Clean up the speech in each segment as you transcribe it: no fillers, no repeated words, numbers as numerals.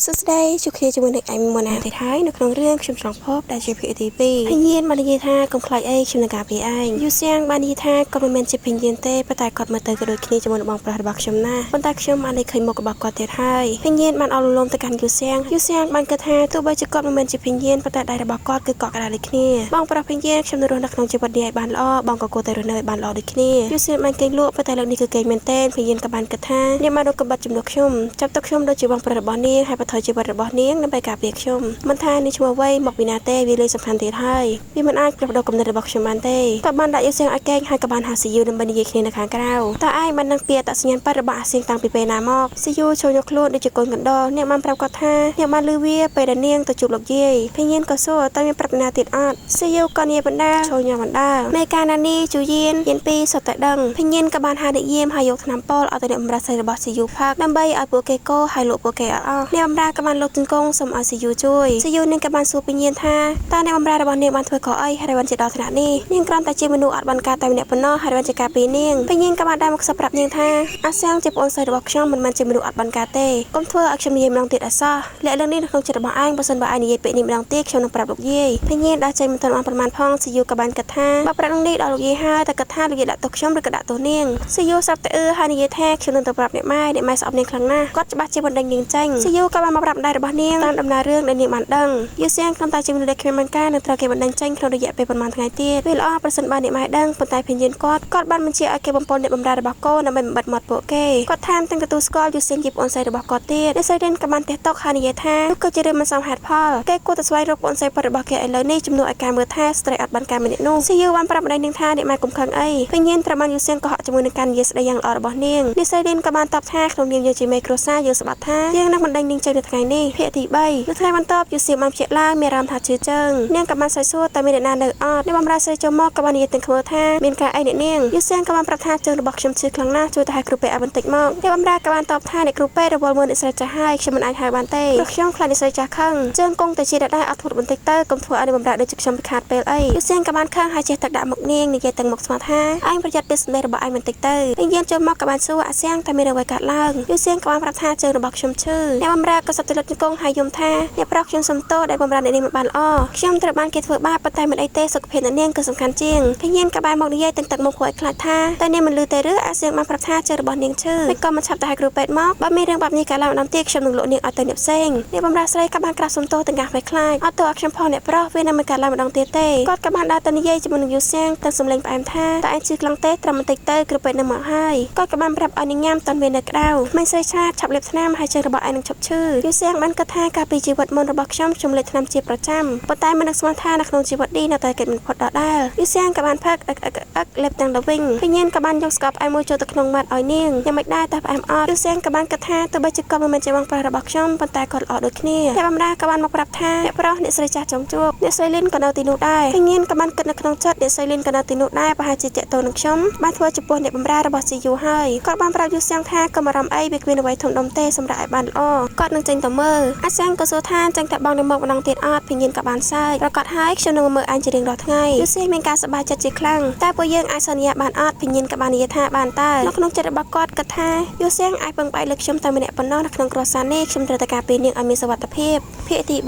សួស្តីជួបគ្នាជាមួយនឹងអញមុនណាទៀតហើយនៅក្នុងរឿងខ្ញុំឆ្លងភពដែលជាភាគទី2ភញ្ញានបាននិយាយថាកុំខ្លាចអីខ្ញុំនឹងការពារឯងយូសៀងបាននិយាយថាគាត់មិនមែនជាភញ្ញានទេប៉ុន្តែគាត់មើលទៅក៏ដូចគ្នាជាមួយនឹងបងប្រុសរបស់ខ្ញុំណាស់ប៉ុន្តែខ្ញុំបានได้ឃើញមុខរបស់គាត់ទៀតហើយភញ្ញានបានអោនលំទៅកាន់យូសៀងយូសៀងបានគិតថាទោះបីជាគាត់មិនមែនជាភញ្ញានប៉ុន្តែដៃរបស់គាត់គឺកក់ក្ដៅដូចគ្នាបងប្រុសភញ្ញានខ្ញុំនឹងរស់នៅក្នុងជីវិតនេះឲ្យបានល្អបងក៏គួរតែរស់នៅឲ្យបានល្អដូចគ្នាយូសៀងបានគេងលក់ប៉ុន្តែលើកនេះគឺគេងមែនទែនភញ្ញានក៏បានគិតថានាងបានរកកំបិតជំនួសខ្ញុំចាប់ទុកខ្ញុំដូចជាបងប្រុសរបស់នាងហើយបន្ថយជីវិតរបស់នាងដើម្បីការពារខ្ញុំមិនថានេះឈ្មោះអ្វីមកពីណាទេវាលេងសំខាន់ទៀតហើយវាមិនអាចផ្លាស់ប្ដូរគំនិតរបស់ខ្ញុំបានទេតើបានដាក់យូសៀងឲ្យកេងហើយក៏បានហៅស៊ីយូដើម្បីនិយាយគ្នានៅខាងក្រៅតើឯងបានដឹងពីអត្តសញ្ញាណពិតរបស់អាសៀងតាំងពីពេលណាមកស៊ីយូចូលយកខ្លួនដូចជាកូនកណ្ដុរនាងបានប្រាប់គាត់ថានាងបានលឺវាពេលដែលនាងទៅជួបលោកយាយភញ្ញានក៏សួរតើមានប្រាប់ណាទៀតអត់ស៊ីយូក៏និយាយបណ្ដាចូលញ៉ាំបណ្ដាមេកាណានីជូយៀនយៀនពីសុទ្ធតែដឹងភញ្ញានក៏បានហៅអ្នកយាមហើយយកថ្នាំប៉លឲ្យទៅអ្នកបម្រើស្រីរបស់ស៊ីយូផឹកដើម្បីឲ្យពួកគេកោហើយលក់ពួកគេអត់អស់អ្នកបម្រើក៏បានលោកជង្គង់សូមឲ្យស៊ីយូជួយស៊ីយូនាងក៏បានសួរពញានថាតើអ្នកបម្រើរបស់នាងបានធ្វើខុសអីហើយបានជាដល់ថ្នាក់នេះនាងគ្រាន់តែជាមនុស្សអត់បានការតែម្នាក់ប៉ុណ្ណោះហើយបានជាការពីនាងពញានក៏បានដើរមកសប្រាប់នាងថាអាសៀងជាប្អូនស្រីរបស់ខ្ញុំមិនមែនជាមនុស្សអត់បានការទេកុំធ្វើឲ្យខ្ញុំនិយាយម្ដងទៀតអសោះលាក់រឿងនេះនៅក្នុងចិត្តរបស់ឯងបើសិនបើឯងនិយាយពាក្យនេះម្ដងទៀតខ្ញុំនឹងប្រាប់លោកយាយពញានដើរចេញមិនទាន់បានប្រមាណផងស៊ីយូក៏បានគិតថាបើប្រាប់នឹងនេះដល់លោកយាយហើយតែគិតថាលោកយាយដាក់ទោសខ្ញុំឬក៏ដាក់ទោសនាងស៊ីយូស្រាប់តែអឺហើយនិយាយថាខ្ញុំនឹងទៅប្រាប់អ្នកម៉ែអ្នកម៉ែស្អប់នាងខ្លាំងណាស់គាត់ច្បាស់ជាបណ្ដេញនាងចេញស៊ីយូក៏បានមកប្រាប់ម្ដាយរបស់នាងតាមដំណើររឿងដែលនាងបានដឹងយូសៀងគ្រាន់តែជាមនុស្សដែលគ្មានបានការនឹងត្រូវគេបណ្ដេញចេញក្នុងរយៈពេលប៉ុន្មានថ្ងៃទៀតវាល្អប្រសិនបើអ្នកម៉ែដឹងប៉ុន្តែភញ្ញានគាត់គាត់បានបញ្ជាឲ្យគេបំពន់អ្នកបម្រើរបស់កូនដើម្បីបំបិតមាត់ពួកគេគាត់ថែមទាំងទទួលស្គាល់យូសៀងជាប្អូនស្រីរបស់គាត់ទៀតអ្នកស្រីរិនក៏បានទះតុកហើយនិយាយថានោះគឺជារឿងមិនសមហេតុផលគេគួរតែស្វែងរកប្អូនស្រីពិតរបស់គេឥឡូវនេះជំនួសឲ្យការមើលថែស្ត្រីអត់បានការម្នាក់នោះស៊ីយូបានប្រាប់ម្ដាយនាងថាអ្នកម៉ែកុំខឹងអីភញ្ញានត្រូវបានយូសៀងកុហកជាមួយនឹងការនិយាយស្ដីយ៉ាងល្អរបស់នាងអ្នកស្រីរិនក៏បានតបថាក្នុងនាមយើងជាមេគ្រួសារយើងស្បាត់ថាយើងនឹងបណ្ដេញនាងចេញនៅថ្ងៃនេះភាគទី3នៅថ្ងៃបន្ទាប់យូសៀងបានភ្ញាក់ឡើងមានអារម្មណ៍ថាឈឺជើងនាងក៏បានសើសួរតើមានអ្នកណានៅអត់អ្នកបម្រើស្រីចូលមកក៏បាននិយាយទាំងខ្វល់ថាមានការអីអ្នកនាងយូសៀងក៏បានប្រាប់ថាជើងរបស់ខ្ញុំឈឺខ្លាំងណាស់ជួយទៅហៅគ្រូពេទ្យឲ្យបន្តិចមកអ្នកបម្រើក៏បានតបថាអ្នកគ្រូពេទ្យរវល់មើលអ្នកស្រីចាស់ហើយខ្ញុំមិនអាចហៅបានទេព្រោះខ្ញុំខ្លាចអ្នកស្រីចាស់ខឹងជើងគង់តែជាដដែលអត់ធ្មត់បន្តិចទៅកុំធ្វើឲ្យអ្នកបម្រើដូចជាខ្ញុំពិខាតពេលអីយូសៀងក៏បានខឹងហើយចេះទឹកដាក់មុខនាងនិយាយទាំងមុខស្មាថាឯងប្រយ័ត្នពីសម្ដីរបស់ឯងបន្តិចទៅពេលយានចូលមកក៏បានសួរអាសៀងតើមានអ្វីកើតឡើងយូសៀងក៏បានប្រាប់ថាជើងរបស់ខ្ញុំឈឺអ្នកបម្រើក៏សត្វទៅលុតជង្គង់ហើយយំថាអ្នកប្រុសខ្ញុំសុំទោសដែលបម្រើអ្នកនាងមិនបានល្អខ្ញុំត្រូវបានគេធ្វើបាបប៉ុន្តែមិនអីទេសុខភាពអ្នកនាងគឺសំខាន់ជាងភញ្ញានក៏បានមកនិយាយទាំងទឹកមុខគួរឲ្យខ្លាចថាតែនាងមិនលឺទេឬអាសៀងបានប្រាប់ថាជើងរបស់នាងឈឺមិនក៏មិនឆាប់ទៅហៅគ្រូពេទ្យមកបើមានរឿងបែបនេះកើតឡើងម្ដងទៀតខ្ញុំនឹងលក់នាងឲ្យទៅអ្នកផ្សេងអ្នកបម្រើស្រីក៏បានក្រាបសុំទោសទាំងការភ័យខ្លាចអត់ទោសឲ្យខ្ញុំផងអ្នកប្រុសវានឹងមិនកើតឡើងម្ដងទៀតទេគាត់ក៏បានដើរទៅនិយាយជាមួយនឹងយូសៀងទាំងសំឡេងផ្អែមថាតើឯងឈឺខ្លាំងទេត្រឹមបន្តិចទៅគ្រូពេទ្យនឹងមកហើយគាត់ក៏បានប្រាប់ឲ្យនាងញ៉ាំតាន់វានៅក្តៅក្មេងស្រីឆ្លាតឆាប់លេបថ្នាំហើយជើងរបស់ឯងនឹងឈប់ឈឺយូសៀងបានគិតថាកាលពីជីវិតមុនរបស់ខ្ញុំខ្ញុំលេបថ្នាំជាប្រចាំប៉ុន្តែមិននឹកស្មានថានៅក្នុងជីវិតនេះនៅតែគេមិនផុតដដែលយូសៀងក៏បានផឹកអឹកអឹកអឹកលេបទាំងទៅវិញភញ្ញានក៏បានយកស្ករផ្អែមមួយចូលទៅក្នុងមាត់ឲ្យនាងយ៉ាងម៉េចដែរតែផ្អែមអត់យូសៀងក៏បានគិតថាទោះបីជាគាត់មិនមែនជាបងប្រុសរបស់ខ្ញុំប៉ុន្តែគាត់ល្អដូចគ្នាអ្នកបម្រើក៏បានមកប្រាប់ថាអ្នកប្រុសអ្នកស្រីចាស់ចង់ជួបអ្នកស្រីលីនក៏នៅទីនោះដែរភញ្ញានក៏បានគិតនៅក្នុងចិត្តអ្នកស្រីលីនក៏នៅទីនោះដែរប្រហែលជាតាក់ទងនឹងខ្ញុំបានធ្វើចំពោះអ្នកបម្រើរបស់ស៊ីយូហើយគាត់បានប្រាប់យូសៀងថាកុំអារម្មណ៍អីវាគ្មានអ្វីធំដុំទេសម្រាប់ឲ្យបានល្អគាត់នឹងចេញទៅមើលអាសៀងក៏សួរថាចឹងតែបងនឹងមកម្ដងទៀតអត់ភញ្ញានក៏បានសើចប្រកាសហើយខ្ញុំនឹងមកមើលឯងជារៀងរាល់ថ្ងៃយូសៀងមានការសប្បាយចិត្តជាខ្លាំងតែពួកយើងអាចសន្យាបានអត់ភញ្ញានក៏បាននិយាយថាបានតើនៅក្នុងចិត្តរបស់គាត់គិតថាយូសៀងអាចពឹងផ្អែកលើខ្ញុំតែម្នាក់ប៉ុណ្ណោះនៅក្នុងគ្រួសារនេះខ្ញុំត្រូវតែការពារនាងឲ្យមានសុវត្ថិភាពភាគទី4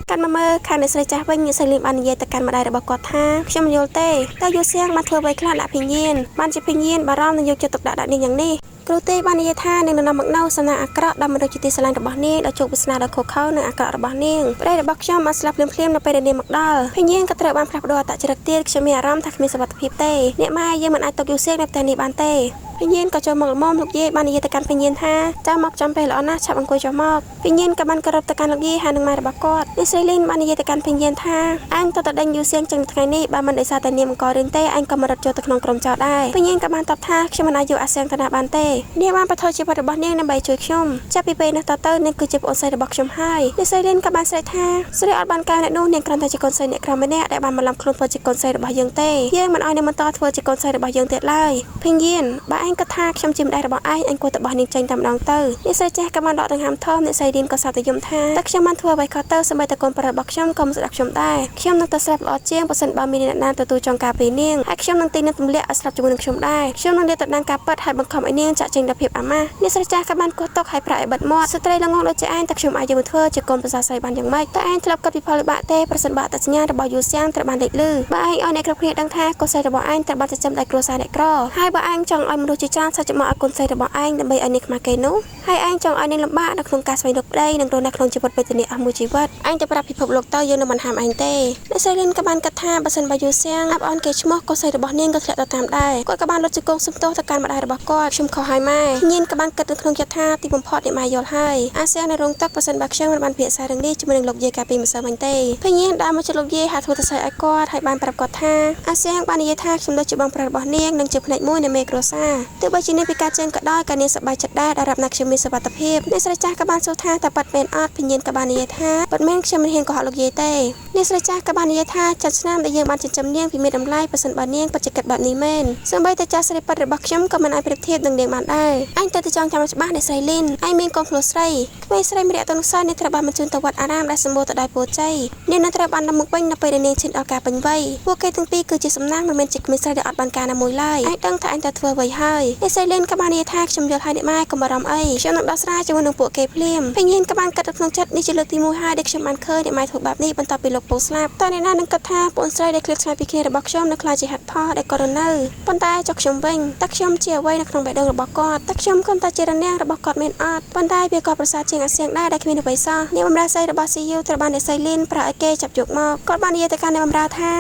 កាន់មកមើលខាងអ្នកស្រីចាស់វិញអ្នកស្រីលីមបាននិយាយទៅកាន់ម្ដាយរបស់គាត់ថាខ្ញុំមិនយល់ទេតើយូសៀងបានធ្វើអ្វីខ្លះដាក់ភញ្ញានបានជាភញ្ញានបារម្ភនឹងយកចិត្តទុកដាក់ដាក់នាងយ៉ាងនេះគ្រូទេបាននិយាយថានាងនឹងនាំមកនូវសំណាងអាក្រក់ដល់មនុស្សជាទីស្រឡាញ់របស់នាងដល់ជោគវាសនាដ៏ខុសខើនិងអាក្រក់របស់នាងប្តីរបស់ខ្ញុំបានស្លាប់ភ្លាមៗនៅពេលដែលនាងមកដល់ភញ្ញានក៏ត្រូវបានផ្លាស់ប្ដូរអត្តចរិតទៀតខ្ញុំមានអារម្មណ៍ថាគ្មានសុវត្ថិភាពទេអ្នកម៉ែយើងមិនអាចទុកយូសៀងនៅផ្ទះនេះបានទេភញ្ញានក៏ចូលមកល្មមលោកយាយបាននិយាយទៅកាន់ភញ្ញានថាចាំមកចំពេលល្អណាស់ឆាប់អង្គុយចុះមកភញ្ញានក៏បានគោរពទៅកាន់លោកយាយហើយនឹងម៉ែរបស់គាត់អ្នកស្រីលីនបាននិយាយទៅកាន់ភញ្ញានថាអញទៅតែដេញយូសៀងចឹងថ្ងៃនេះបើមិនដោយសារតែនាងបង្ករឿងទេអញក៏មិនរត់ចូលទៅក្នុងក្រុមចោរដែរភញ្ញានក៏បានតបថាខ្ញុំមិនអាចយកអាសៀងទៅណាបានទេនាងបានបន្ថយជីវិតរបស់នាងដើម្បីជួយខ្ញុំចាប់ពីពេលនេះតទៅនាងគឺជាប្អូនស្រីរបស់ខ្ញុំហើយអ្នកស្រីលីនក៏បានស្រែកថាស្រីអត់បានកែអ្នកនោះនាងគ្រាន់តែជាកូនស្រីអ្នកក្រម្នាក់ដែលបានបន្លំខ្លួនធ្វើជាកូនស្រីរបស់យើងទេយើងមិនឲ្យនាងបន្តធ្វើជាកូនស្រីរបស់យើងទៀតឡើយភញ្ញានបើឯង ឯងគិតថាខ្ញុំជាម្ដាយរបស់ឯងឯងគួរតែបោះនាងចេញតែម្ដងទៅអ្នកស្រីចាស់ក៏បានដកដង្ហើមធំអ្នកស្រីរៀនក៏សោកតែយំថាតើខ្ញុំបានធ្វើអ្វីខុសទៅសូម្បីតែកូនប្រុសរបស់ខ្ញុំក៏មិនស្ដាប់ខ្ញុំដែរខ្ញុំនឹងទៅស្លាប់ល្អជាងបើសិនបើមានអ្នកណាទទួលចងការពីនាងហើយខ្ញុំនឹងទីនឹងទម្លាក់ឲ្យស្លាប់ជាមួយនឹងខ្ញុំដែរខ្ញុំនឹងលាតត្រដាងការពិតហើយបង្ខំឲ្យនាងចាក់ចេញដល់ភាពអាម៉ាស់អ្នកស្រីចាស់ក៏បានកោះទុកហើយប្រាក់ឲ្យបិទមាត់ស្ត្រីល្ងងដូចជាឯងតើខ្ញុំអាចយកមកធ្វើជាកូនប្រសាស្រីបានយ៉ាងម៉េចតើឯងធ្លាប់គិតពីផលវិបាកទេប្រសិនបើអត្តសញ្ញាណរបស់យូសៀងត្រូវបានលេចលឺបើឯងឲ្យអ្នកគ្រប់គ្នាដឹងថាកូនស្រីរបស់ឯងត្រូវបានចិញ្ចឹមដោយគ្រួសារអ្នកក្រហើយបើឯងចង់ឲ្យមនុស្សជាច្រើនសើចមកឲ្យកូនស្រីរបស់ឯងដើម្បីឲ្យនាងខ្មាស់គេនោះហើយឯងចង់ឲ្យនាងលំបាកនៅក្នុងការស្វែងរកប្តីនិងរស់នៅក្នុងជីវិតវេទនាអស់មួយជីវិតឯងទៅប្រាប់ពិភពលោកទៅយើងនឹងមិនហាមឯងទេអ្នកស្រីលីនក៏បានគិតថាបើសិនបើយូសៀងអាប់អន់គេឈ្មោះកូនស្រីរបស់នាងក៏ធ្លាក់ទៅតាមដែរគាត់ក៏បានលុតជង្គង់សុំទោសទៅកាន់ម្ដាយរបស់គាត់ខ្ញុំខុសហើយម៉ែញៀនក៏បានគិតនៅក្នុងចិត្តថាទីបំផុតអ្នកម៉ែយល់ហើយអាសៀងនៅរោងទឹកបើសិនបើខ្ញុំមិនបានពិភាក្សារឿងនេះជាមួយនឹងលោកយាយកាលពីម្សិលមិញទេភញៀនដើរមកជិតលោកយាយហាធ្វើទៅស្អីឲ្យគាត់ហើយបានប្រាប់គាត់ថាអាសៀងបាននិយាយថាខ្ញុំដូចជាបងប្រុសរបស់នាងនិងជាផ្នែកមួយនៃមេគ្រួសារទោះបីជានាងពិការជើងក៏ដោយក៏នាងសប្បាយចិត្តដែរដែលរាប់ណាខ្ញុំមានសុវត្ថិភាពអ្នកស្រីចាស់ក៏បានសួរថាតើប៉ាត់មែនអត់ភញៀនក៏បាននិយាយថាប៉ាត់មែនខ្ញុំមិនហ៊ានកុហកលោកយាយទេអ្នកស្រីចាស់ក៏បាននិយាយថាចាត់ឆ្នាំដែលយើងបានចិញ្ចឹមនាងពីមានតម្លៃបើសិនបើនាងពិតជាគិតបែបនេះមែនសូម្បីតែចាស់ស្រីប៉ាត់របស់ខ្ញុំក៏មិនអាចប្រៀបធៀបនឹងនាងបានដែរអញទៅតែចង់ចាំច្បាស់អ្នកស្រីលីនឯងមានកូនភ្លោះស្រីក្មេងស្រីម្នាក់ទៅនោះសោះនាងត្រូវបានបញ្ជូនទៅវត្តអារាមដែលសម្បូរទៅដោយពរជ័យនាងនឹងត្រូវបាននាំមកវិញនៅពេលដែលនាងឈានដល់ការពេញវ័យពួកគេទាំងពីរគឺជាសំណាងមិនមែនជាក្មេងស្រីដែលអត់បានការណាមួយឡើយឯងដឹងថាឯងទៅធ្វើអ្វីហើយអ្នកស្រីលីនក៏បាននិយាយថាខ្ញុំយល់ហើយអ្នកម៉ែកុំបារម្ភអីខ្ញុំនឹងដោះស្រាយជាមួយនឹងពួកគេភ្លាមភញៀនក៏បានគិតនៅក្នុងចិត្តនេះជាលើកទី1ហើយដែលខ្ញុំបានឃើញអ្នកម៉ែធ្វើបែបនេះបន្ទាប់ពីលោកពូស្លាប់តើអ្នកណានឹងគិតថាប្អូនស្រីដែលឃ្លាតឆ្ងាយពីគ្នារបស់ខ្ញុំនៅខ្លាចជាហេតុផលដែលគាត់រស់នៅប៉ុន្តែចុះខ្ញុំវិញតើខ្ញុំជាអ្វីនៅក្នុងបេះដូងរបស់គាត់តើខ្ញុំគ្រាន់តែជារនាំងរបស់គាត់មែនអត់ប៉ុន្តែវាក៏ប្រសើរជាងអាសៀងដែរដែលគ្មានអ្វីសោះអ្នកបម្រើស្រីរបស់ CU ត្រូវបានអ្នកស្រីលីនប្រើឲ្យគេចាប់យកមកគាត់បាននិយាយទៅកាន់អ្នកបម្រើថា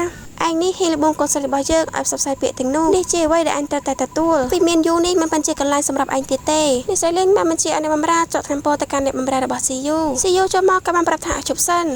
ឯងនេះហ៊ានលបងកូនស្រីរបស់យើងឲ្យផ្សព្វផ្សាយពាក្យទាំងនោះនេះជាអ្វីដែលអញត្រូវតែទទួលពីមានយូនេះមិនបានជាកន្លែងសម្រាប់ឯងទៀតទេអ្នកស្រីលីនបានបញ្ជាឲ្យអ្នកបម្រើចុះថ្នាំពណ៌ទៅកាន់អ្នកបម្រើរបស់ CU CU ចូលមកក៏បានប្រាប់ថាឲ្យជប់សិន